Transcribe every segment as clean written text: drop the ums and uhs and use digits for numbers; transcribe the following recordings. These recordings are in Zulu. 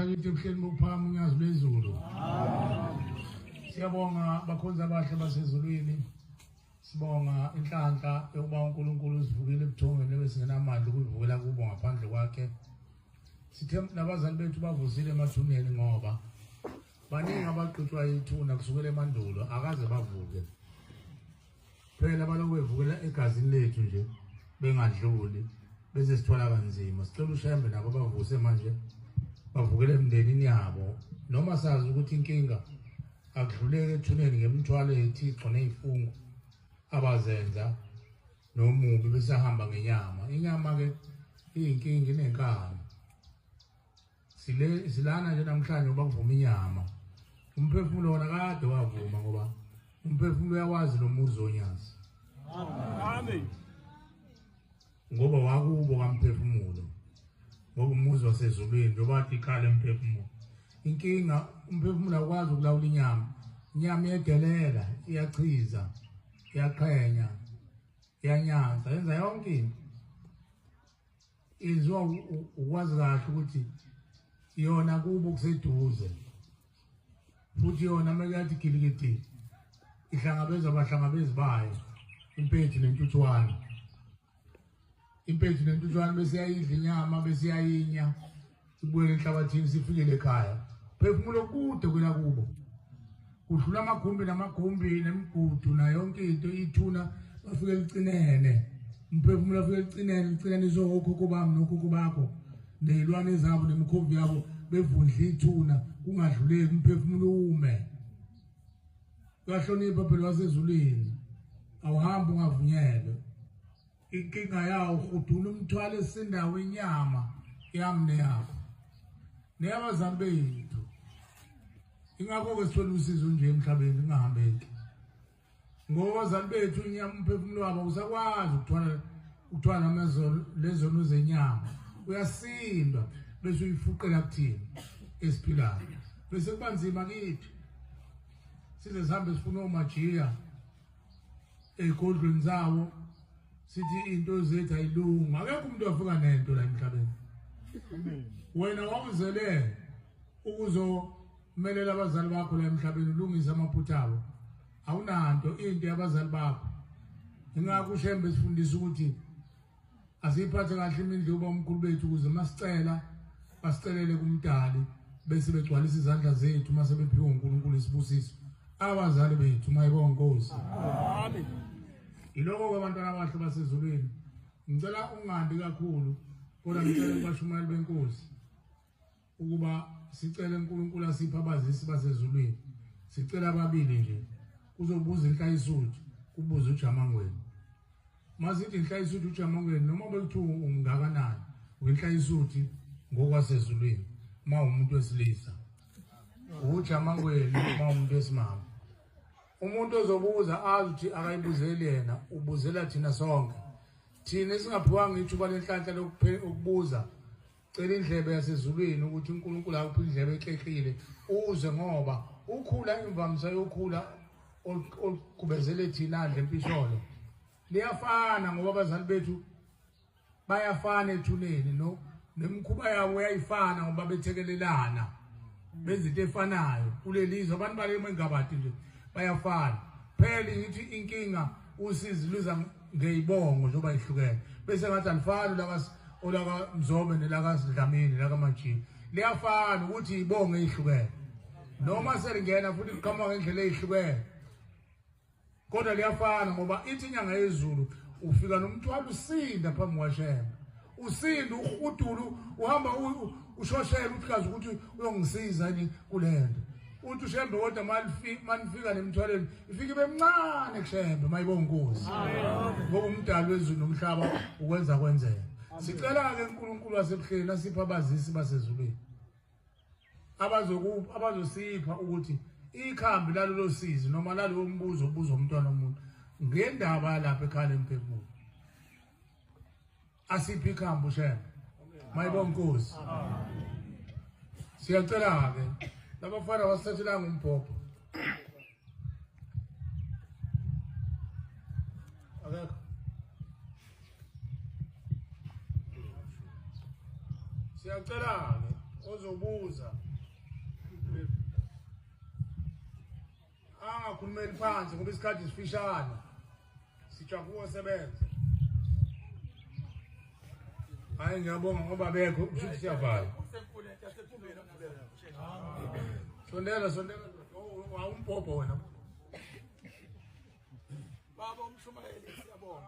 sakithi ebuhleni bokuphakama unyazi lwezulu. Siyabonga bakhonzi abahle basezulwini. Sibonga inhlanhla yokuba uNkulunkulu usivukile ebuthongweni ebesingenamandla ukuyivukela kubo ngaphandle kwakhe. Sithe nabazali bethu bavusile emathuneni ngoba baningi abagqitshwa ithuna kusukela emandulo akaze bavuke. Phela balokhu bevukela egazini lethu nje bengadluli bese sithola kanzima. Sicela uShembe nabo bavuse manje bavukele emndenini yabo noma sazi ukuthi inkinga akudluleki ethuneni ngemithwalo yethixo nezifungo abazenza nomubi besahamba ngenyama. Inyama ke iyinkinga, inenkani. Sile silana nje namhlanje ngoba kuvuma inyama. Umphefumulo wona kade wavuma ngoba umphefumulo uyawazi lo muzi onyazi. Amen. Ngoba wakubo kamphefumulo. Ngoba umuzi wasezulwini njengoba athi ikhala emphefumulo. Inkinga umphefumulo awukwazi ukulawula inyama. Inyama iyedelela, iyachiza, iyaqhenya, iyanyanza, yenza yonke into. Yenziwa ukwazi kahle ukuthi yona kubo kuseduze. Futhi yona mekathi gilikidi ihlangabeza abahlangabezi bayo, impethu nentuthwane. Impethu nentuthwane bese iyayidla inyama, bese iyayinya, ibuyele enhlabathini, sifikele ekhaya. Phefumulo kude kwela kubo. Kudlula amagumbi namagumbi nemigudu nayo yonke into, ithuna bafike licinene. Umphefumulo afike licinene, licinaniswe okhokho bami nokhokho bakho, ney'lwane zabo nemikhovu yabo, bevundla ithuna kungadluleki, umphefumulo ume. Uyahlonipha phela wasezulwini, awuhambi ungavunyelwe. Inkinga yawo uhudula umthwalo esindawo inyama yami neyakho neyabazali bethu. Ingakho-ke sithole usizo nje emhlabeni kungahambeki, ngoba abazali bethu inyama umphefumulo wabo usakwazi ukuthwala amazolo lezono zenyama, uyasindwa bese uyifuqela kuthina esiphilayo, bese kuba nzima kithi size sihambe sifuna omajiya ey'godlweni zawo, sithi into zethu ayilungi. Akekho umuntu wafika nento la emhlabeni. Wena wawuzele ukuzomelela abazali bakho la emhlabeni, ulungise amaphutha abo. Awunanto into yabazali bakho. Ingakho uShembe sifundisa ukuthi asiyiphathe kahle imindlu yobamkhulu bethu, ukuze masicela basicelele kumdali, bese begcwalisa izandla zethu mase bephiwe uNkulunkulu isibusiso. Abazali bethu mayibonge Nkosi. Amen. Yiloko ke abantwana abahle basezulwini. Ngicela ungandi kakhulu, kodwa ngicela kubashumayeli benkosi ukuba sicele uNkulunkulu asiphe abazisi basezulwini. Sicela ababili nje. Kuzobuza inhlayisuthu, kubuza uJamangweni. Masithi inhlayisuthu uJamangweni noma bekuthiwa ungakanani, uyinhlayisuthu ngokwasezulwini uma umuntu wesilisa. UJamangweni uma umuntu wesimama. Umuntu ozobuza azi ukuthi akayibuzeli yena, ubuzela thina sonke. Thina esingaphiwanga ithuba lenhlanhla lokubuza, cela indlebe yasezulwini ukuthi uNkulunkulu akuphe indlebe ekleklile uze, ngoba ukhula imvamisa yokhula olugubezele thina ndle empisholo liyafana, ngoba abazali bethu bayafana ethuneni, no nemikhuba yabo yayifana ngoba bethekelelana, benza into efanayo kulelizwe. Abantu bale mengabadi nje bayafana. Phela ngithi inkinga usizi luza ngeyibongo njengoba ihlukene, bese ngathi alifani olaka Mzobe nelaka Dlamini nelaka Majini, liyafana ukuthi ibongo ezihlukene noma selingena futhi liqhamuka ngendlela ezihlukene, kodwa liyafana ngoba ithi inyanga yezulu ufika nomthwalo usinda phambi kwaShembe, usinda uhudulu uhamba ushoshela uthi kazi ukuthi uyongisiza yini kulento. Uthi uShembe kodwa manifika nemithwalweni ifike ibe mncane kuShembe, mayibonge Nkosi, ngoba umdali wezulu nomhlaba ukwenza kwenzeka. Sicela ke uNkulunkulu wasebuhleni asiphe abazisi basezulwini abazosipha ukuthi ikhambi lalolo sizi noma lalowo mbuzo obuzwa umntwana womuntu ngendaba yalapha ekhaya lemphefumulo. Asiphe ikhambi uShembe, mayibonge Nkosi. Siyacela ke labafana basithathelanga umbhobho. Akekho. Siyacela ke Ozobuza angakhulumeli phansi ngoba isikhathi sifishane, sijabuka sebenza. Hayi, ngiyabonga ngoba bekho kusho siyavala. Sondela, sondela, awumbhobho wena. Baba umshumayeli, siyabonga.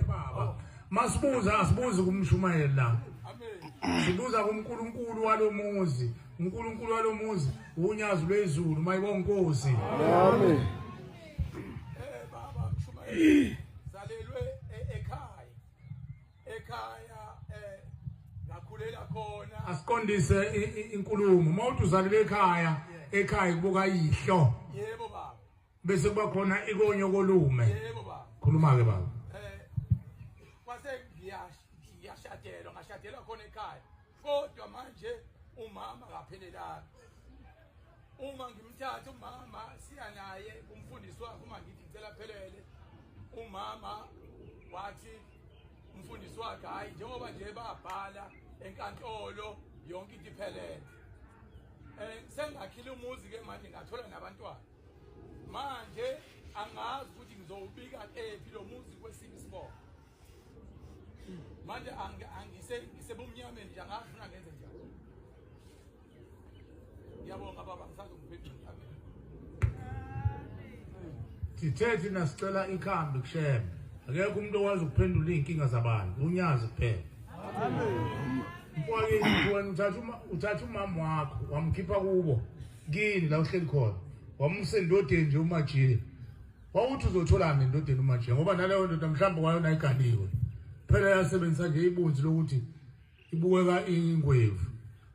Baba, masibuza asibuzi kumshumayeli la. Amen. Sibuza kuNkulunkulu walomuzi. uNkulunkulu walomuzi unyazi lwezulu, mayibonga Nkosi. Amen. Baba mshumayeli, zalelwe ekhaya. Ekhaya ngakhulela khona. Asiqondise inkulumo. Mawuthi uzalelwe ekhaya, ekhaya kubuka yihlo. Yebo baba. Bese kuba khona ikonyo kolume. Yebo baba. Khuluma ke baba. Kwase ngiyashadelwa, ngashadelwa khona ekhaya. Kodwa manje umama akaphelelanga. Uma ngimthatha umama siya naye umfundisi wakhe, uma ngithi ngicela phelele, umama wathi umfundisi wakhe hayi, njengoba nje babhala enkantolo yonke into iphelele. Sengakhile umuzi ke manje, ngathola nabantwana. Manje angazi ukuthi ngizowubika ephi lo muzi kwesimo isibongo. Manje ngisebumnyameni nje, angazi ufuna ngenze njani. Ngiyabonga baba, ngisazongiphendula. Amen. Sithe thina sicela ikhambi kuShembe. Akekho umuntu okwazi ukuphendula iy'nkinga zabantu, unyazi kuphela. Mfowethu, wena uthatha umama wakho wamkhipha kubo kini la uhleli khona, wamusa endodeni nje uMajiya. Wawuthi uzotholani endodeni uMajiya, ngoba naleyo ndoda mhlawumbe kwayona iganiwe phela, yasebenzisa nje ibunzi lokuthi ibukeka ingwevu,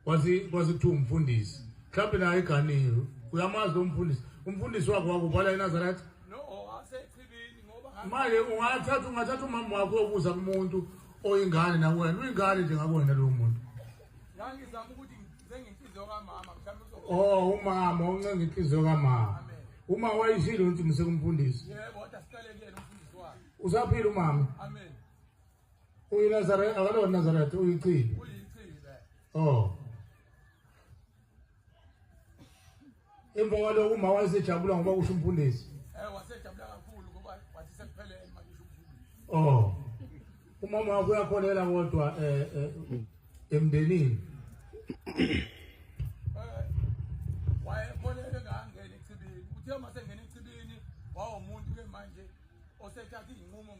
kwazi kuthiwa umfundisi, mhlawumbe naye iganiwe. Uyamazi lo mfundisi? Umfundisi wakho wakubhala eNazaretha? No, asechibini ngoba Manje ungathatha umama wakho uyobuza kumuntu oyingane nakuwena, uyingane nje ngakuwena lowo muntu. Ngangizama ukuthi ngisengenhliziyo kamama, mhlawumbe uzo Oh, umama uncenga inhliziyo kamama. Uma wayishilo ukuthi mse kumfundisi. Yebo, kodwa siqale kuyena umfundisi wakhe. Usaphila umama? Amen. UyiNazaretha? Akalona Nazaretha, uyichibi? Uyichibi. Oh. Emva kwalokho uma wayesejabula ngoba kusho umfundisi. Wasejabula kakhulu ngoba wathi sekuphelele manje usho umfundisi. Oh. Umama wakho uyakholela kodwa emndenini? Wayekholelwe ngangena echibini. Uthe uma sengena echibini wawumuntu ke manje osethatha iy'nqumo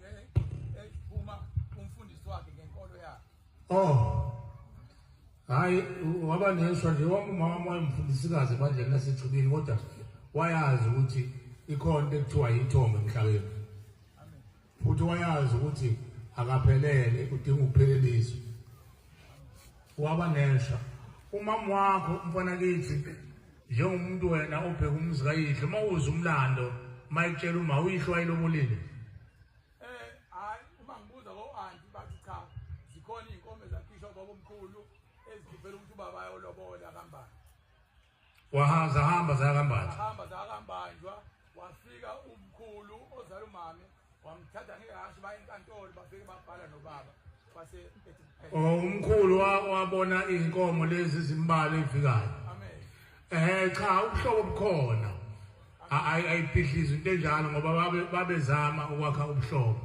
ephuma umfundisi wakhe ngenkolo yakhe. Oh. Hayi, waba neshwa nje wami umama wayemfundisikazi ebandleni lasechibini, kodwa wayazi ukuthi ikhona into ekuthiwa yithongo emhlabeni. Futhi wayazi ukuthi akaphelele, udinga ukupheleliswa. Waba neshwa. Umama wakho mfana kithi, njengomuntu wena obheka umuzi kayihlo, uma uza umlando mayikutshela uma uyihlo wayelobolile. Hayi, uma ngibuza ko-anti bathi cha, zikhona iy'nkomo ezakhishwa babomkhulu ezikhiphela ukuthi ubaba ayolobola kaMbanjwa. Wahaza hamba zaya kaMbanjwa. Hamba zakambanjwa, wafika umkhulu ozala umame wamthatha ngehhashi baya enkantolo, bafike babhala nobaba base ethi kuphela. Oh, umkhulu wabona iy'nkomo lezi zimbalo ey'fikayo. Amen. Cha, ubuhlobo bukhona. Ayibhidlizi into enjalo ngoba babezama ukwakha ubuhlobo.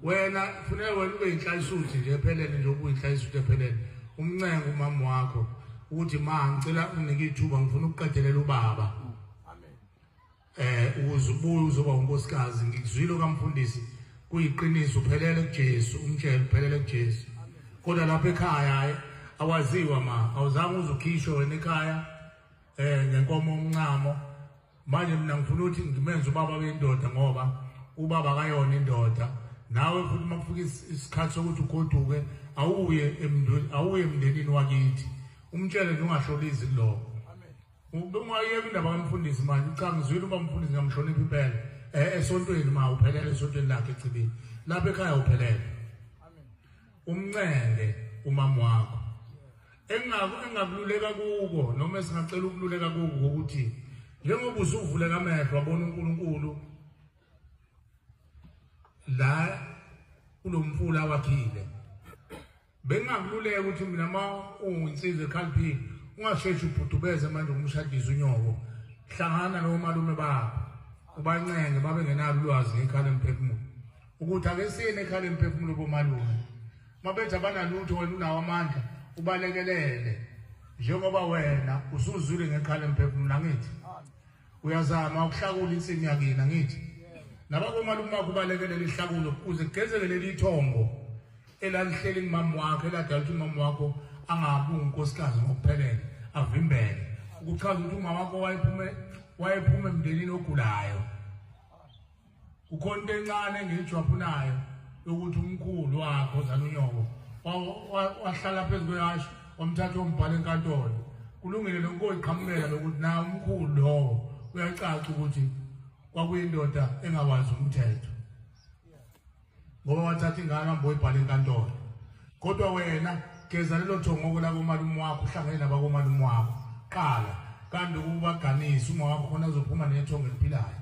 Wena kufuneka wena ube yinhlayisuthi nje ephelele nje, ubuyinhlayisuthi ephelele. Umncenge umama wakho ukuthi ma ngicela unginike ithuba, ngifuna ukuqedelela ubaba. Amen. Ukuze ubuye uzoba unkosikazi, ngikuzwile kamfundisi kuyiqiniso, uphelele kuJesu, umtshele uphelele kuJesu. Kodwa lapha ekhaya awaziwa ma, awuzange uzukhishwe wena ekhaya ngenkomo omncamo. Manje mina ngifuna ukuthi ngimenze ubaba bendoda ngoba ubaba akayona indoda. Nawe futhi uma kufika isikhathi sokuthi ugoduke, awuye emndeni, awuye emndenini wakithi. Umtshele nje, ungahlolizi kuloko. Amen. Ungayeka indaba kamfundisi manje, cha ngizwile uba umfundisi ngamhlonipha impela. Esontweni ma uphelele esontweni lakhe echibini. Lapha ekhaya uphelele. Amen. Umncenge umama wakho. Engakululeka kuko noma esingacela ukululeka kuko ukuthi njengoba usuvuleka amehlo wabona uNkulunkulu la kulomfula wakhile. Bengingakululeka ukuthi mina ma uyinsizwa ekhaliphile ungasheshi ubhudubeze manje umshadisa unyoko. Hlangana nomalume bakho ubancenge babe ngenalo ulwazi ngekhala emphefumulo. Ukuthi ake siyene ekhala emphefumulo bomalume. Mabethi abanalutho wena unawo amandla ubalekelele. Njengoba wena usuzwile ngekhala emphefumulo angithi. Uyazama ukuhlakula insimi yakini angithi. Nabakomalume bakho ubalekelele ihlakulo ukuze kugezeke leli thongo elalihleli kumama wakho eladala ukuthi umama wakho angabi unkosikazi ngokuphelele avimbele. Ukuchaza ukuthi umama wakho wayephuma emndenini ogulayo. Kukhona into encane engiyijwaphunayo yokuthi umkhulu wakho ozala unyoko wahlala phezu kwehhashi wamthatha wombhala enkantolo. Kulungile lokho iqhamukela lokuthi na umkhulu lowo uyacaca ukuthi kwakuyindoda engawazi umthetho. Ngoba wathatha ingane hamba oyibhala enkantolo. Kodwa wena geza lelo thongo lakomalume wakho uhlangene nabakomalume wakho. Qala kanti ukubaganisa uma wakho khona azophuma nethongo eliphilayo.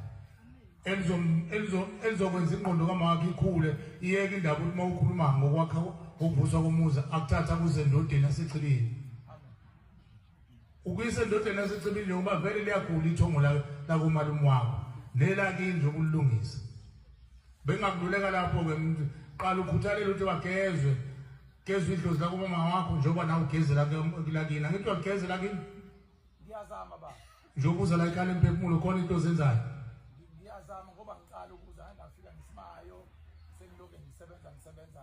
Elizokwenza ingqondo kama wakho ikhule iyeke indaba ukuthi uma ukhuluma ngokwakha ngokuvuswa komuzi akuthatha kuze endodeni asechibini. Ukuyisa endodeni asechibini ngoba vele liyagula ithongo lakomalume wakho nelakini nje ukulungisa. Bengakululeka lapho ke qala ukhuthalele ukuthi bagezwe gezwe idlozi lakomama wakho njengoba nawe ugezela lakini. Angithi uyagezela kini? Ngiyazama baba. Njengoba uza la ekhaya emphefumulo khona into ozenzayo. Ngiyazama ngoba ngiqala ukuza ngafika ngisimayo sengilokhu ngisebenza.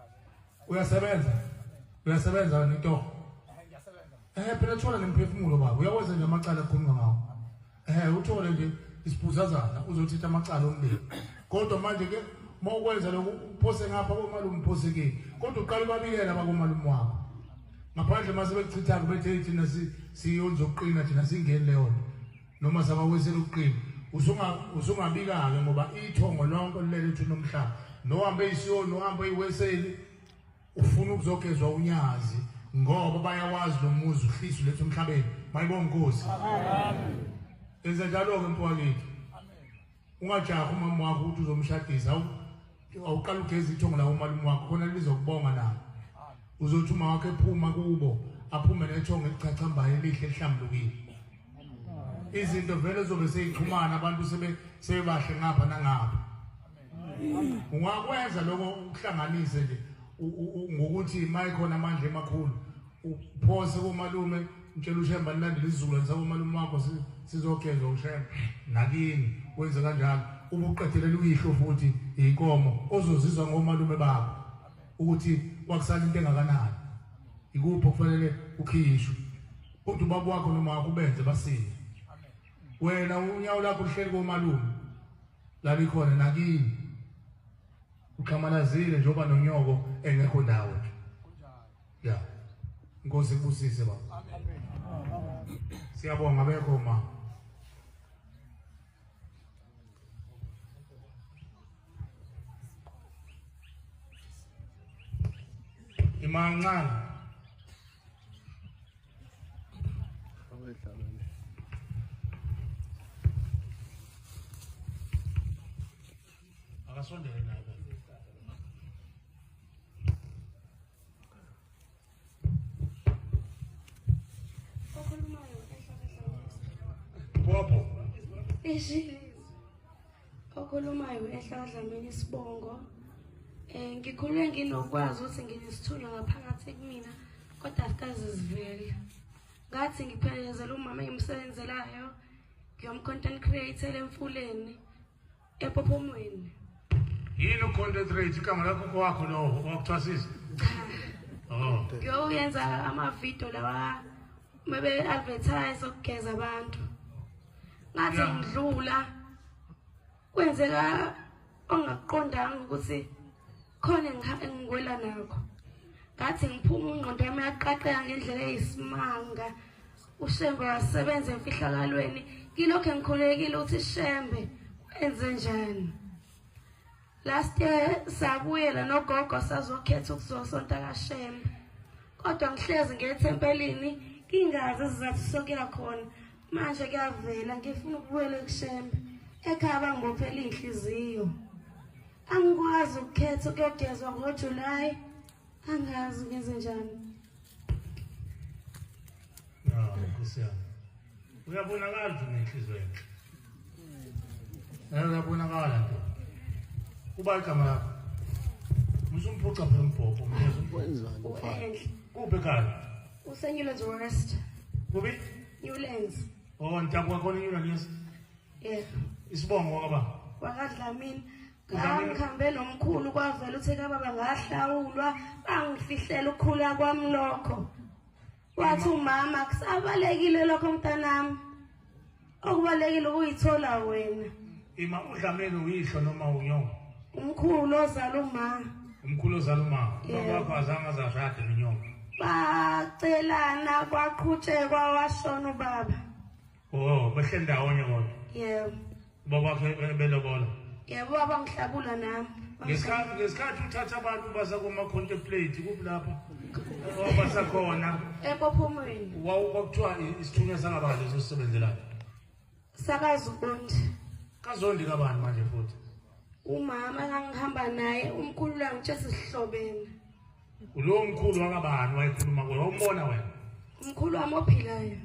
Uyasebenza? Uyasebenza nento? Ngiyasebenza. Phela thola nemphefumulo baba. Uyakwenza nje amacala okukhuluma ngawo. Uthole nje isiphuzazana uzothitha amacala omndeni. Kodwa manje ke mawukwenza lokhu uphose ngapha komalume uphose kini. Kodwa uqala ubabikela abakomalume wakho. Ngaphandle mase bekuchitha bethe thina siyonza ukuqina thina singeni leyo nto. Noma sabawisela ukuqina. Usungabika ke ngoba ithongo lonke lilele ethuna umhlaba. Nohambe isiyoni nohambe iweseli ufuna ukuzogezwa unyazi ngoba bayawazi lo muzi uhlisu lethu emhlabeni. Mayibonga Nkosi. Amen. Enza njalo ke mfowethu. Ungajahi umama wakho ukuthi uzomshadisa. Awuqala ugeza ithongo la umalume wakho khona lizokubonga nawe. Uzothi uma wakho ephuma kubo aphume nethongo elichachambayo elihle elihlambulukile. Izinto vele zobe seyixhumana abantu sebebahle ngapha nangapha. Ungakwenza lokho ukuhlanganise nje ngokuthi mayikhona amandla emakhulu uphose komalume utshela uShemba nilandele isizukulwane sakomalume wakho sizogezwa uShemba nakini wenze kanjalo ubuqedelela uyihlo futhi inkomo ozozizwa ngomalume bakho ukuthi kwakusala into engakanani ikuphi okufanele ukhishwe kodwa ubaba wakho noma wakho ubenze basinde. Wena unyawo lakho luhleli komalume la likhona nakini uxhamalazile njengoba nonyoko engekho ndawo nje. Ya Inkosi ibusise baba. Siyabonga bekho ma. Imancane. Akasondele naye. Popo. Okhulumayo ehlakadlamini isibongo. Ngikhulule nginokwazi ukuthi nginesithunywa ngaphakathi kumina kodwa asikaze sivele. Ngathi ngiphelezela umama engimsebenzelayo ngiyom-content creator emfuleni epophomweni. Yini u-content creator igama lakho kwakho lowo wakuthwasisa? Oh. Ngiyoyenza ama-video lawa maybe advertise ukugeza abantu. Ngathi ngidlula kwenzeka ongakuqondanga ukuthi khona engiwela nakho. Ngathi ngiphuma ingqondo yami yaqaqeka ngendlela eyisimanga. uShembe wasebenza emfihlakalweni. Ngilokho ngikhulekile ukuthi Shembe wenze njani. Last year sabuyela nogogo sazokhetha ukuzosonta kaShembe. Kodwa ngihlezi ngethempelini ngingazi isizathu sokuya khona. Manje kuyavela ngifuna ukubuyela kuShembe. Ekhaya bangibophela inhliziyo. Angikwazi ukukhetha ukuyogezwa ngoJuly. Angazi ngenze njani. Ah, Nkosi yami. Uyabonakala ukuthi unenhliziyo enhle. Uyabonakala nto. Kuba igama lakho. Musumphuca phela umbhobho. U-Enhle. Kuphi ekhaya? UseNewlands West. Kuphi? Newlands. Oh, ntabuka khona eNewlands. Yeah. Isibongo wakaba? WakaDlamini. Ngihambe nomkhulu kwavela uthe kababa ngahlawulwa bangifihlela ukukhula kwami lokho. Wathi umama kusabalekile lokho mntanami. Okubalekile ukuyithola wena. Ima uDlamini uyihlo noma unyoko? Umkhulu ozala uma. Umkhulu ozala uma. Ubaba wakho azange azashade nenyoko. Bacelana kwaqhutshekwa washona ubaba. Oh, behle ndawonye kodwa. Yebo. Ubaba wakhe belobola. Yebo, baba ngihlabula nami. Ngesikhathi uthatha abantu basa kuma contemplate kuphi lapha? Obasakhona. Empophomweni. Kwakuthiwa isithunywa sakabani leso sisebenzelayo? Sakazondi. Kazondi kabani manje futhi? Umama engangihamba naye umkhulu langitshela sihlobene. Ulo mkhulu wakabani wayekhuluma kuwe? Wawumbona wena? Umkhulu wami ophilayo.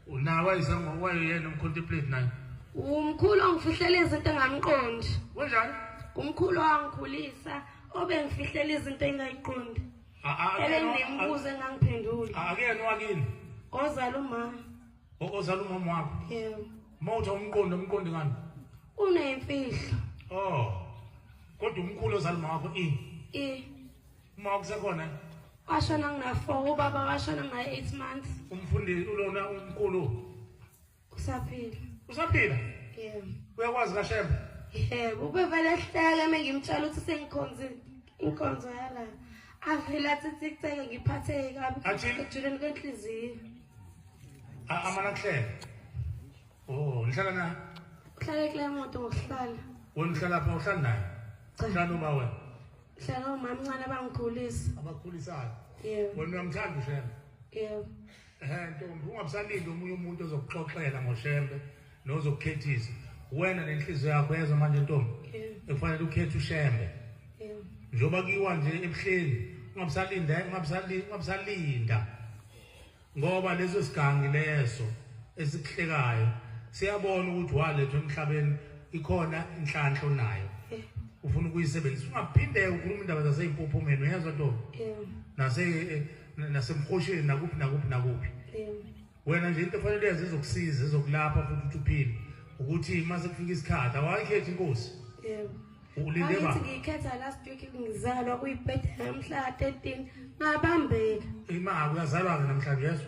Unawe wayesangwa wayeyena umcontemplate naye. Umkhulu ongifihlela izinto engamqondi. Kanjani? Umkhulu wangikhulisa obengifihlela izinto engayiqondi. Ebenginemibuzo engangiphenduli. Akuyena wakini? Ozala uma. Ozala umama wakho? Yebo. Uma uthi umqondo umqondi ngani? Uneyimfihlo. Oh. Kodwa umkhulu ozala umama wakho i? I. Uma kusekhona? Washona ngina 4, ubaba washona ngina 8 months. Umfundi ulona umkhulu? Usaphila. Usaphila? Yebo. Uyakwazi kaShembe? Yebo, ubevele ehleke mengimtshela ukuthi sengikhonzile inkonzo yala. Avela athi siceke ngiphatheke kabi ekujuleni kwenhliziyo. Amana kuhleka. Oh, nihlala na? Uhlala kule moto ngokuhlala. Wena uhlala lapha uhlala naye? Uhlala noma wena? Uhlala nomama omncane abangikhulisa. Abakhulisayo? Yebo. Wena uyamthanda uShembe? Yebo. Ntombi, ungabusalindi omunye umuntu ozokuxoxela ngoShembe nozokukhethisa. Wena nenhliziyo yakho yezwa manje ntombi. Ekufanele ukhethe uShembe. Yebo. Njengoba kiwa nje ebuhleni, ungabusalinda, ungabusalinda. Ngoba leso sigangi leso esikuhlekayo siyabona ukuthi walethwa emhlabeni ikhona inhlanhla onayo. Ufuna ukuyisebenzisa. Ungaphinde ukhuluma indaba zaseyimpophomeni, uyezwa ntombi? Yebo. Nasemkhosheni nakuphi nakuphi nakuphi. Yebo. Wena nje into efanele uyenze ezokusiza ezokulapha futhi ukuthi uphile ukuthi mase kufika isikhathi awayikhethi inkosi. Yebo. Ulinde ba? Angithi ngiyikhetha last week ngizalwa kuyibhedela mhla 13 ngabambeka. Ima uyazalwa ke namhlanje yeso?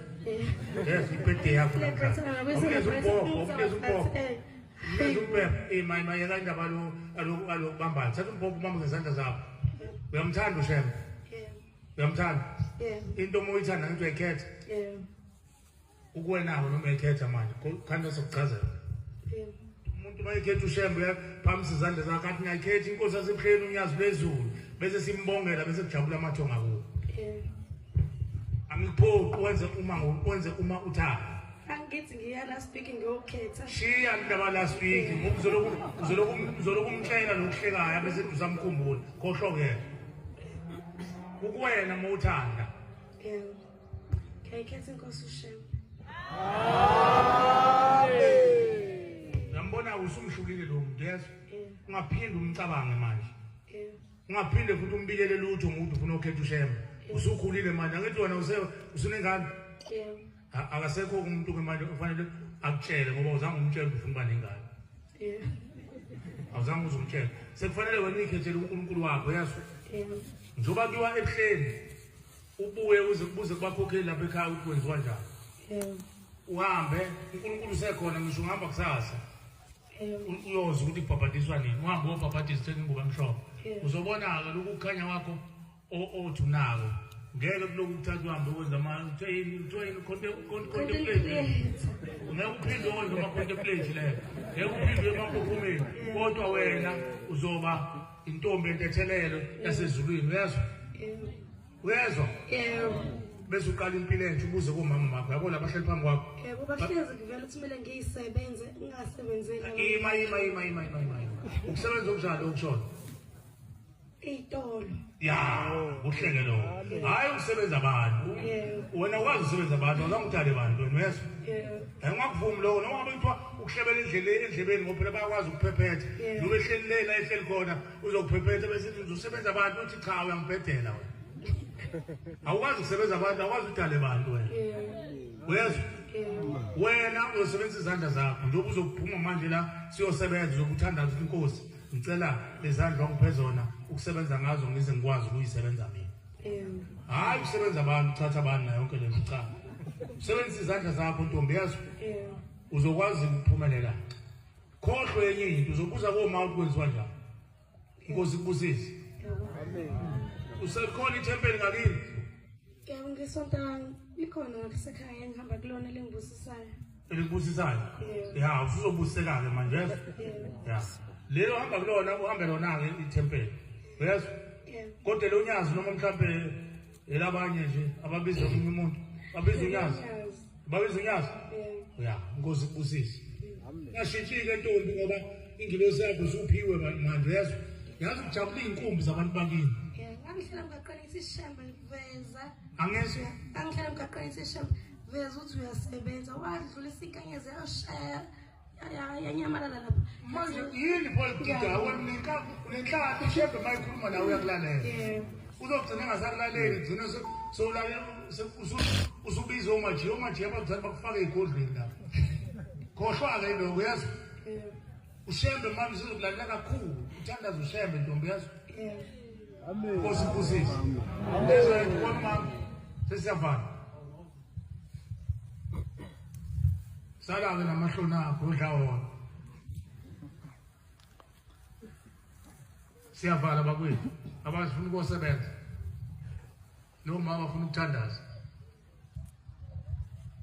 Yes, ibhede yakho namhlanje. Umbhobho. Ima yeka indaba lo bambana. Thatha umbhobho ubambe ngezandla zakho. Uyamthanda uShembe? Yebo. Uyamthanda? Yebo. Into uma uyithanda ngithi uyayikhetha? Yebo. Ukuwenawo noma uyayikhetha manje? Khanda sokuchazela. Yebo. Umuntu mayekhetha uShembe uyaphamisa izandla zakhe athi ngiyayikhetha inkosi yasebuhleni unyazi lwezulu bese simbongela bese kujabula amathonga kuwo. Yebo. Angikuphoqi wenze uma uthanda. Angithi ngiya last week ngiyokhetha. Shiya indaba last week ngoba uzolokumtshela lokuhlekayo bese usamkhumbula. Khohlokela. Ukuwena uma uthanda. Yebo. Ngiyayikhetha inkosi uShembe. Amen. Uyambona usumhlulile lo muntu yezwa? Ungaphinde umcabange manje. Yebo. Ungaphinde futhi umbikele lutho ngokuthi ufuna ukhetha uShembe. Usukhulile manje angithi wena usunengane? Yebo. Akasekho umuntu ke manje ufanele akutshele ngoba uzange umtshele ukuthi ufuna uba nengane. Yebo. Awuzange uzumtshele. Sekufanele wena uyikhethele uNkulunkulu wakho yezwa? Yebo. Njengoba kuyiwa ebuhleni ubuye uze kubuze kubakhokheli lapha ekhaya ukuthi kwenziwa njani. Yebo. Uhambe uNkulunkulu usekhona ngisho ungahamba kusasa. Uyoza ukuthi kubhabhadiswa nini. Uhambe uyobhabhadisa uthenga ingubo emhlophe. Uzobona-ke lokhu kukhanya kwakho othi unako. Ngeke kulokhu kuthatha uhambe wenza contemplate. Ngeke uphinde wenze ama-contemplate leyo. Ngeke uphinde emampophomeni. Kodwa wena uzoba intombi entethelelo yasezulwini. Uyezwa? Uyezwa? Yebo. Bese uqala impilo entsha ubuze komama bakho. Yabo laba bahleli phambi kwakho. Yebo, bahlezi kuvela ukuthi kumele ngiyisebenze ngingasebenzeli. Ima. Ukusebenza okunjalo okushoyo. Iy'tolo. Ya, kuhleke lokho. Hhayi ukusebenza abantu. Wena ukwazi ukusebenza abantu, awuzange udale abantu wena, uyezwa? Angingakuvumi lokho, noma ngabe kuthiwa ukuhlebela endlebeni ngoba phela bayakwazi ukuphephetha. Noma ehleli le la ehleli khona uzokuphephetha bese uzosebenza abantu uthi cha uyangibhedela wena. Awukwazi ukusebenza abantu, awukwazi udale abantu wena. Uyezwa? Wena uzosebenzisa izandla zakho njengoba uzophuma manje la siyosebenza uzokuthandaza ukuthi inkosi ngicela lezandla ongiphe zona ukusebenza ngazo ngize ngikwazi ukuyisebenza mina. Hayi ukusebenza abantu uthatha abantu nayo yonke lento cha. Usebenzisa izandla zakho ntombi yazo. Uzokwazi ukuphumelela. Khohlwe enye into uzobuza koma ukuthi kwenziwa njani. Inkosi ikubusise. Amen. Usekhona ithempeli ngakini? Yebo ngisonta likhona ngasekhaya engihamba kulona lengibusisayo. Elikubusisayo? Ya, usuzobuseka ke manje. Ya. Lelo hamba kulona uhambe lona ke ithempeli. Uyezwa? Kodwa lo nyazi noma mhlambe elabanye nje ababiza omunye umuntu, babiza unyazi. Babiza unyazi? Ya, inkosi ikubusise. Ngashintshike ntombi ngoba ingilosi yakho usuphiwe manje uyezwa? Yazi ukujabula izinkumbi zabantu bakini. Ngangihlala emgaqweni isishembe veza. Angizwa? Ngangihlala emgaqweni isishembe veza ukuthi uyasebenza wadlulisa inkanyezi yashaya yanyamalala lapha. Manje yini politiki awunika unenhlanhla ishembe mayikhuluma nawe uyakulalela. Uzogcina engasakulaleli ugcine sowulalela usubiza omajiya omajiya abazali bakufake ey'godlweni lapho. Khohlwa-ke lokho uyezwa? Ushembe manje usezokulalela kakhulu. Uthandaza ushembe ntombi uyezwa? Amen. Nkosi ikubusise. Lezwa ngibona mama sesiyavana. Sala-ke namahloni akho udla wona. Siyavala bakwethu. Abafuna ukusebenza. Noma abafuna ukuthandaza.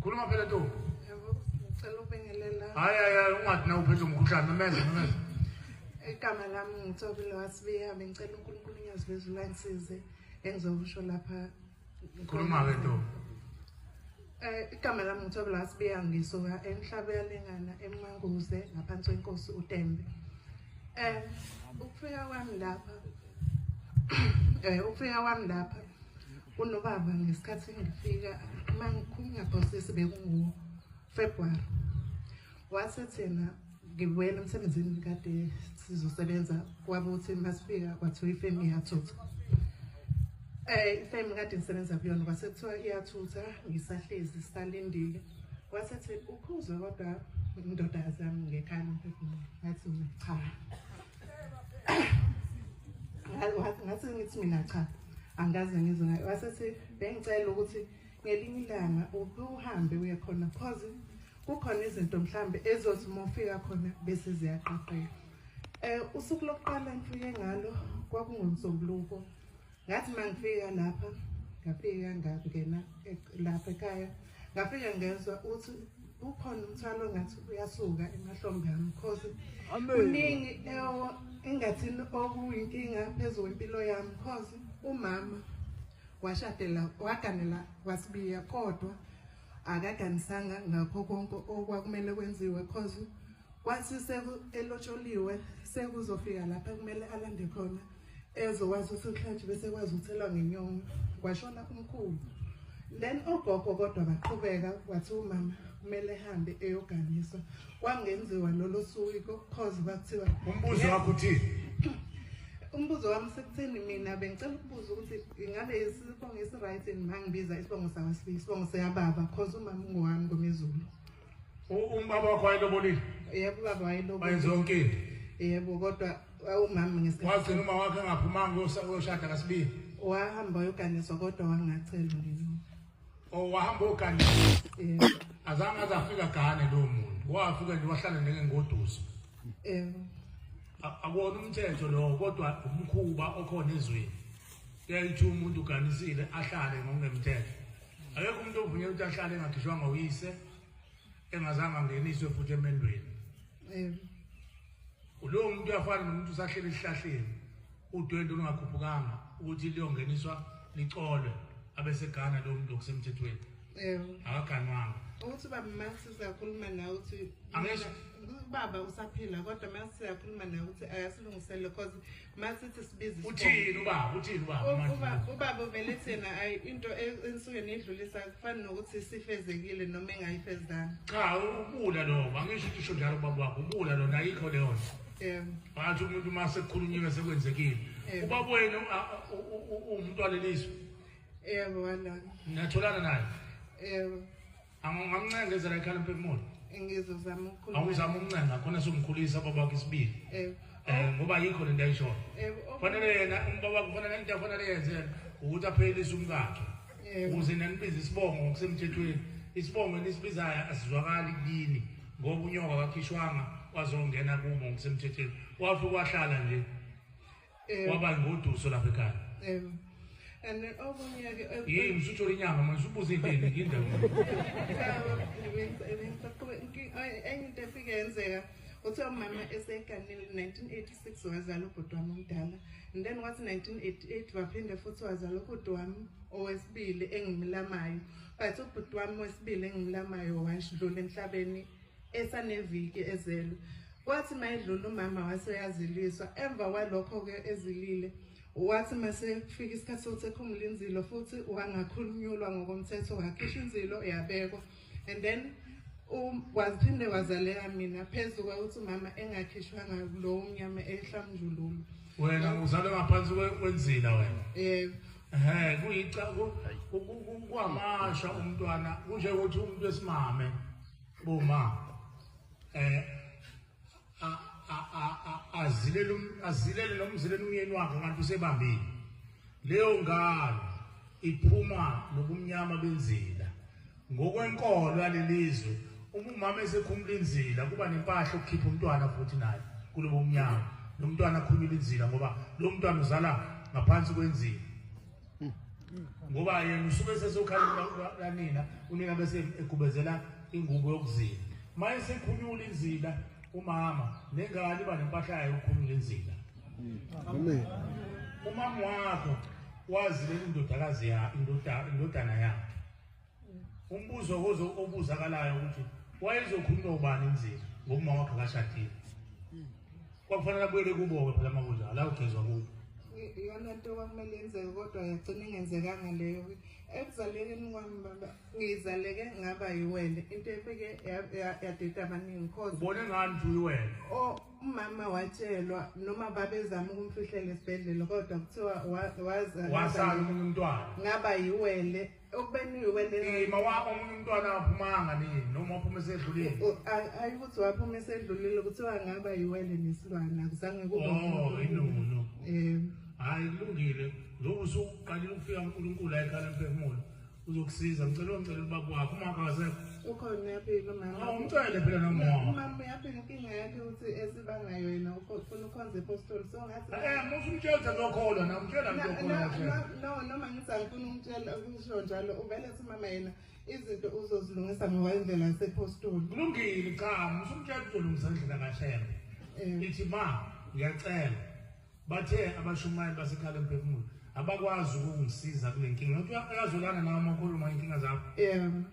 Khuluma phela ntombi. Yebo, ngicela ukubingelela. Hayi hayi ungathi na uphethe umkhuhlane memeza memeza. Igama lami nguThobile waSibiya, bengicela uNkulunkulu unyazi lwezulu angisize engizokusho lapha. Khuluma-ke ntombi. Igama lami nguThobile waSibiya, ngisuka eMhlabuyalingana eManguze ngaphansi kwenkosi uTembe. Ukufika kwami lapha ukufika kwami lapha kunobaba ngesikhathi ngifika mangikhuluma bekungu February. Wathi thina ngibuyela emsebenzini kade sizosebenza kwabe uthi masifika kwathiwa ifemi iyathutha. Ifemi kade ngisebenza kuyona kwase kuthiwa iyathutha ngisahlezi sisalindile. Wasethi ukhuzwe kodwa indodakazi yami ngekhaya lomphefumulo. Ngathi mina cha. Ngathi ngithi mina cha angikaze ngizwe ngayo. Wasethi bengicela ukuthi ngelinye ilanga uhambe uye khona cause kukhona izinto mhlambe ezothi uma ufika khona bese ziyaqaqeka. Usuku lokuqala ngifike ngalo kwakunguMsombuluko. Ngathi mangifika lapha ngafika ngangena lapha ekhaya ngafika ngezwa ukuthi ukhona umthwalo ngathi uyasuka emahlombe ami cause kuningi engathini okuyinkinga phezu kwempilo yami cause umama washadela waganela waSibiya kodwa akaganisanga ngakho konke okwakumele kwenziwe cause kwathi elotsholiwe sekuzofika lapha kumele alande khona ezokwazi ukuthi uhlathi bese kwazi ukuthelwa ngenyongo kwashona umkhulu. Then ogogo kodwa baqhubeka wathi umama kumele ehambe eyoganiswa kwangenziwa lolo suku cause kwathiwa. Umbuzo wakho uthini? Umbuzo wami sekutheni mina bengicela ukubuza ukuthi ingabe isibongo esi-right mangibiza isibongo sakwaSibiya isibongo siyababa cause umama ungowami ngomezulu. Umbaba wakho wayelobolile? Yebo baba wayelobolile. Wayenze yonke into? Yebo kodwa umama ngesikhathi wagcina uma wakhe engaphumanga uyoshada kaSibiya. Wahamba wayoganiswa kodwa wangacelwa ngenyongo. Oh wahamba oganiswa. Yebo. Azange aze afika gane lowo muntu. Wafika nje wahlala njengengoduso. Yebo. Akuwona umthetho lowo kodwa umkhuba okhona ezweni. Kuyayithi umuntu uganisile ahlale ngokungemthetho. Akekho umuntu ovunyelwe ukuthi ahlale engakhishwanga uyise engazange angeniswe futhi emendweni. Yebo. Lowo muntu uyafana nomuntu usahleli esihlahleni udwendwe olungakhuphukanga ukuthi liyongeniswa licolwe abesegana lowo muntu okusemthethweni. Yebo. Akaganwanga. Ukuthi baba masizakhuluma nawe uthi Angisho. Ubaba usaphila kodwa mase siyakhuluma naye ukuthi ayasilungisele because masithi sibiza Uthini ubaba? Uthini ubaba? Ubaba vele thina ayi into ensuke nidlulisa kufana nokuthi sifezekile noma engayifezanga. Cha, ubula lo, angisho ukuthi usho njalo ubaba wakho, ubula lo ayikho leyo nto. Yebo. Bathi umuntu uma sekukhulunyiwe sekwenzekile. Ubaba wenu umuntu waleliswe. Yebo wala. Niyatholana naye? Yebo. Angamncengezela ekhala emphefumulo. Ngizozama ukukhuluma. Awuzama umncenga khona sokumkhulisa baba wakhe isibili. Yebo. Ngoba yikho lento ayishoyo. Yebo. Fanele yena ubaba wakhe kufanele into afanele yenze ukuthi aphelise umkakhe. Ukuze nanibize isibongo ngokusemthethweni. Isibongo enisibizayo asizwakali kini ngoba unyoka kakhishwanga wazongena kubo ngokusemthethweni. Wafika wahlala nje. Waba ngoduso lapha ekhaya. Yebo. And then okunye-ke yini usuthola inyama manje ubuza into eningi indaba. Enye into efike yenzeka uthe umama eseganile 1986 wazala ubhuti wami omdala, and then wathi 1988 waphinde futhi wazala ubhuti wami owesibili engimlamayo, but ubhuti wami wesibili engimlamayo wadlula emhlabeni esaneviki ezelwe. Kwathi mayedlula umama waseyaziliswa, emva kwalokho-ke ezilile wathi mase kufika isikhathi sokuthi ekhumule inzilo futhi wangakhulunyulwa ngokomthetho, wakhishwa inzilo yabekwa, and then waphinde wazaleka mina phezu kokuthi umama engakhishwanga lowo mnyama ehlamjululo. Wena uzalwe ngaphansi kwenzila wena? Yebo. Kuyica kwamasha umntwana kunje ukuthi umuntu wesimame boma azilele nomzilele umyeni wakhe kanti usebambile. Leyo ngane iphuma nobumnyama benzila. Ngokwenkolo yalelizwe uma umama esekhumula inzila kuba nempahla ukukhipha umntwana futhi naye kulobo mnyama. Lo mntwana akhumula inzila ngoba lo mntwana uzala ngaphansi kwenzila. Ngoba yena usuke esesokhala kanina, unina bese egubezela ingubo yokuzila. Maye sekhunyula inzila umama nengane iba nempahla yayo ukukhumula inzila. Amen. Umama wakho wazilela indodakazi yakhe, indodana yakhe. Umbuzo obuzakalayo ukuthi wayezokhuluma ubani inzila ngoba umama wakhe akashadile. Kwakufanele abuyele kubo-ke phela makunjalo, la ugezwa kubo. Iyona nto kwakumele yenzeke kodwa yagcina ingenzekanga leyo. Ekuzalekeni kwami baba ngizaleke ngaba yiwele, into efike yadida abaningi cause ubone ngani ukuthi uyiwele? Umama watshelwa noma babezama ukumfihlela esibhedlela kodwa kuthiwa wasala omunye umntwana ngaba yiwele. Okubeni yiwele ima omunye umntwana aphumanga nini noma waphuma esedlulile? Ayi ukuthi waphuma esedlulile, kuthiwa ngaba yiwele nesilwane akuzange kube. Inunu. Hayi kulungile, njengoba usuqalile ukufika uNkulunkulu ekhala emphefumulo uzokusiza. Ngicela ungicele ubaba wakho uma akasekho. Ukhona uyaphila umama. Umcele phela noma. Umama uyaphila, inkinga yakhe ukuthi esibangayo yena ufuna ukhonza epostoli so ngathi musumtshela ukuthi ngiyokholwa na umtshela ngiyokholwa. No noma ngithi angifuni ukumtshela ukusho njalo uvele athi mama yena izinto uzozilungisa ngokwendlela yasepostoli. Kulungile, cha musumtshela uzolungisa indlela kaShembe. Ithi ma ngiyacela bathe abashumayeli basekhala emphefumulo abakwazi ukungisiza kule nkinga. Ngathi uyazolana nawe uma ukhuluma inkinga zakho. Yebo.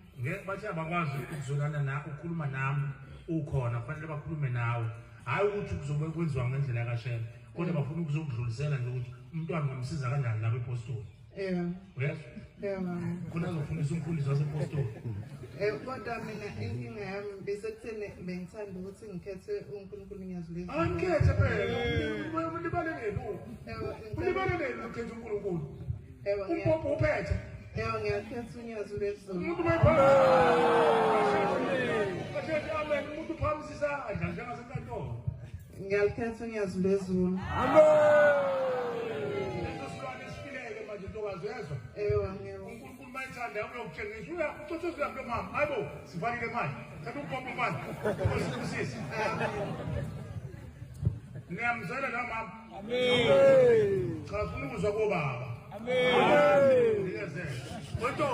Bathe abakwazi ukuzolana na ukukhuluma nami ukhona, kufanele bakhulume nawe. Hayi ukuthi kuzobe kwenziwa ngendlela kaShembe, kodwa bafuna ukuzokudlulisela nje ukuthi umntwana ungamsiza kanjani lapha epostoli. Yebo. Uyezwa? Yebo. Khona azofundisa umfundisi wasepostoli. Kodwa mina inkinga yami besekutheni bengithanda ukuthi ngikhethe uNkulunkulu ngiyazulisa. Angikhethe phela. Ulibaleleni ulibaleleni ukhethe uNkulunkulu. Umpompo uphethe. Yebo ngiyakhetha unyazi lwezulu. Umuntu amen, umuntu uphakamisa isandla njengasenkantolo. Ngiyakhetha unyazi lwezulu. Amen. Leso silwane esifileke manje ntokazi uyezwa? Yebo ngiyebo. uNkulunkulu mayithanda uyokutshengisa uyakucothoza lo mama. Hayibo sivalile manje. Thatha umpompo manje. Usibusise. Niyamzwela la mama? Amen. Cha ufuna ukuzwa kobaba. Amen. Nikezela. Kodwa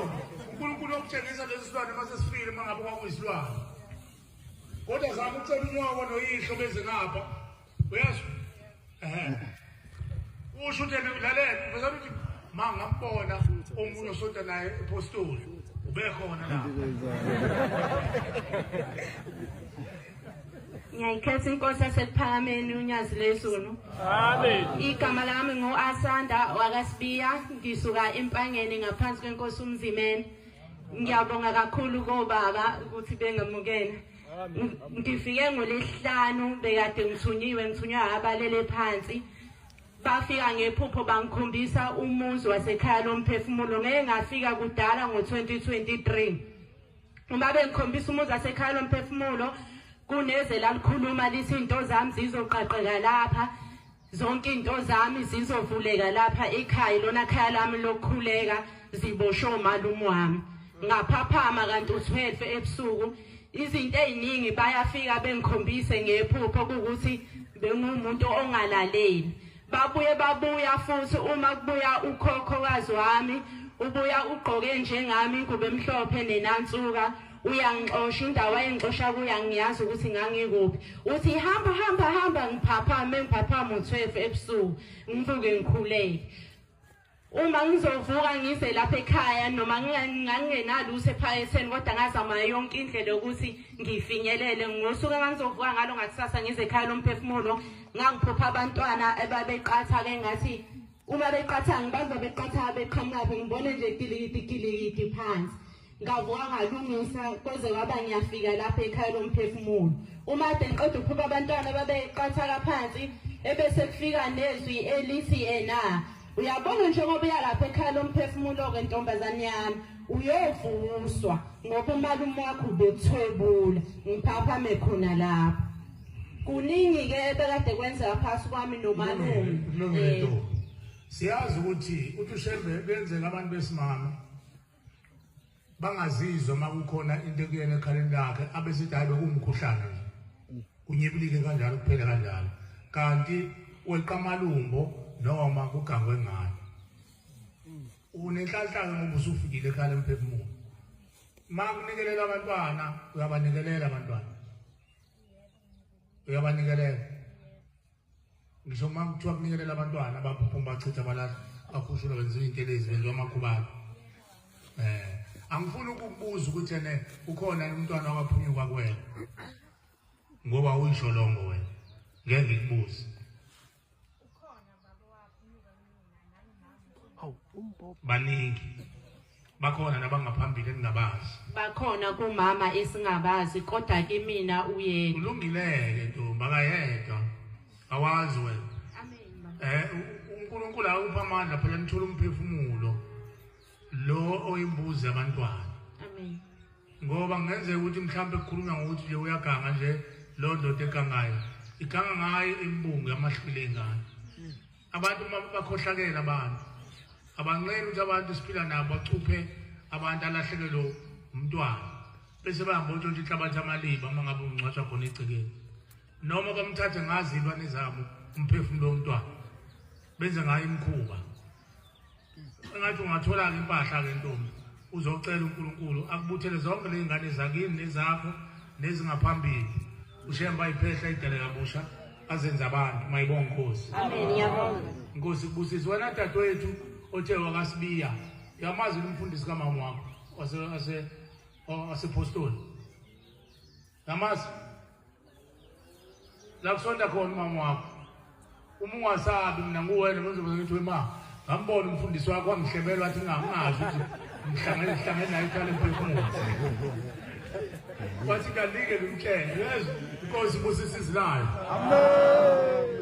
uNkulunkulu uyokutshengisa lesi silwane mase sifile mangabe kwakuyisilwane. Kodwa zama ukucela unyoko noyihlo beze ngapha. Uyazwa? Usho ukuthi lalela, uveza ukuthi ma ngambona omunye osonta naye epostoli ube khona la. Ngiyayikhetha inkosi yasekuphakameni uNyazi lwezulu. Amen. Igama lami ngu-Asanda wakaSibiya, ngisuka eMpangeni ngaphansi kwenkosi uMzimeni. Ngiyabonga kakhulu kobaba ukuthi bengamukela. Ngifike ngolesihlanu bekade ngithunyiwe, ngithunywa abalele phansi. Bafika ngephupho bangikhombisa umuzi wasekhaya lomphefumulo. Ngeke ngafika kudala ngo-2023. Uma bengikhombisa umuzi wasekhaya lomphefumulo, kuneze lalikhuluma lithi into zami zizoqaqeka lapha, zonke into zami zizovuleka lapha ekhaya, lona khaya lami lokukhuleka, ziboshwe umalume wami. Ngaphaphama kanti u12 ebusuku. Izinto eziningi bayafika bengikhombise ngephupho ukuthi bengumuntu ongalaleli. Babuye babuya futhi uma kubuya ukhokhokazi wami, ubuya ugqoke njengami ingubo emhlophe nenansuka, uyangixosha indawo ayengixosha kuya, ngiyazi ukuthi ngangikuphi. Uthi hamba hamba hamba, ngiphaphame ngiphaphama u12 ebusuku, ngivuke ngikhuleke. Uma ngizovuka ngize lapha ekhaya noma ngingenalutho ephaketheni, kodwa ngazama yonke indlela yokuthi ngifinyelele. Ngosuku engangizovuka ngalo ngakusasa ngize ekhaya lomphefumulo, ngangiphupha abantwana ababeqatha ke, ngathi uma beqatha ngibazwa beqatha beqhamuka, ngibone nje kilikiti kilikiti phansi. Ngavuka ngalungisa koze kwaba ngiyafika lapha ekhaya lomphefumulo. Uma kade ngiqeda ukuphupha abantwana babeqatha phansi, ebese kufika nezwi elithi ena uyabona njengoba uya lapha ekhaya lomphefumulo ke ntombazane yami, uyovuswa ngoba umalume wakho ubekuthwebula. Ngiphaphame khona lapho. Kuningi ke ebekade kwenzeka phasi kwami nomalume. Kulungile. Siyazi ukuthi uthi uShembe kuyenzeka abantu besimame bangazizwa uma kukhona into ekuyena ekhaleni lakhe, abesithi hayi bekumkhuhlane nje, kunyibilike kanjalo kuphele kanjalo, kanti weqa amalumbo noma kugangwe ngayo. Unenhlanhla ngoba usufikile ekhaya lomphefumulo. Uma kunikelela abantwana, uyabanikelela abantwana, uyabanikelela. Ngisho uma kuthiwa kunikelela abantwana abaphuphuma bachitha balahla bakhushulwa benziwa intelezi benziwa amakhubalo. Angifuni ukukubuza ukuthi ene ukhona umntwana wakaphunyuka kuwena, ngoba uyisholongo wena, ngeke ngikubuze. Baningi bakhona nabangaphambili engingabazi, bakhona kumama esingabazi, kodwa ke mina uyena. Ulungileke ntombi, akayedwa, awazi wena. Amen. uNkulunkulu akupha amandla phela nithola umphefumulo lo oyimbuzi abantwana. Amen. Ngoba kungenzeka ukuthi mhlawumbe kukhulunywa ngokuthi nje uyaganga nje lo ndoda egangayo, iganga ngayo imbungu yamahlwile ingane. Abantu bakhohlakele, abantu abanqeni ukuthi abantu siphila nabo bacuphe abantu alahlekelwe umntwana, bese bahamba otshontsha inhlabathi amaliba uma ngabe ungcwatshwa khona egcekeni, noma bamthathe ngazi izilwane zabo umphefumulo womntwana benze ngayo imikhuba. Engathi ungathola-ke impahla-ke ntombi, uzocela uNkulunkulu akubuthele zonke ley'ngane zakini nezakho nezingaphambili, uShembe ayiphehla idale kabusha azenze abantu. Mayibonga Nkosi. Amen. Ngiyabonga. Nkosi kubusise wena dadewethu othe wakaSibiya. Uyamazi umfundisi kamama wakho wasepostoli? Yamazi la kusonta khona umama wakho. Uma ungasabi mina nguwena ngizobe ngithi ma ngambona umfundisi wakho wangihlebela wathi ngingazi ukuthi ngihlangene naye ekhaya lemphefumulo. Wathi kalike ngimtshele, yezwa inkosi ibusise izwi layo. Amen.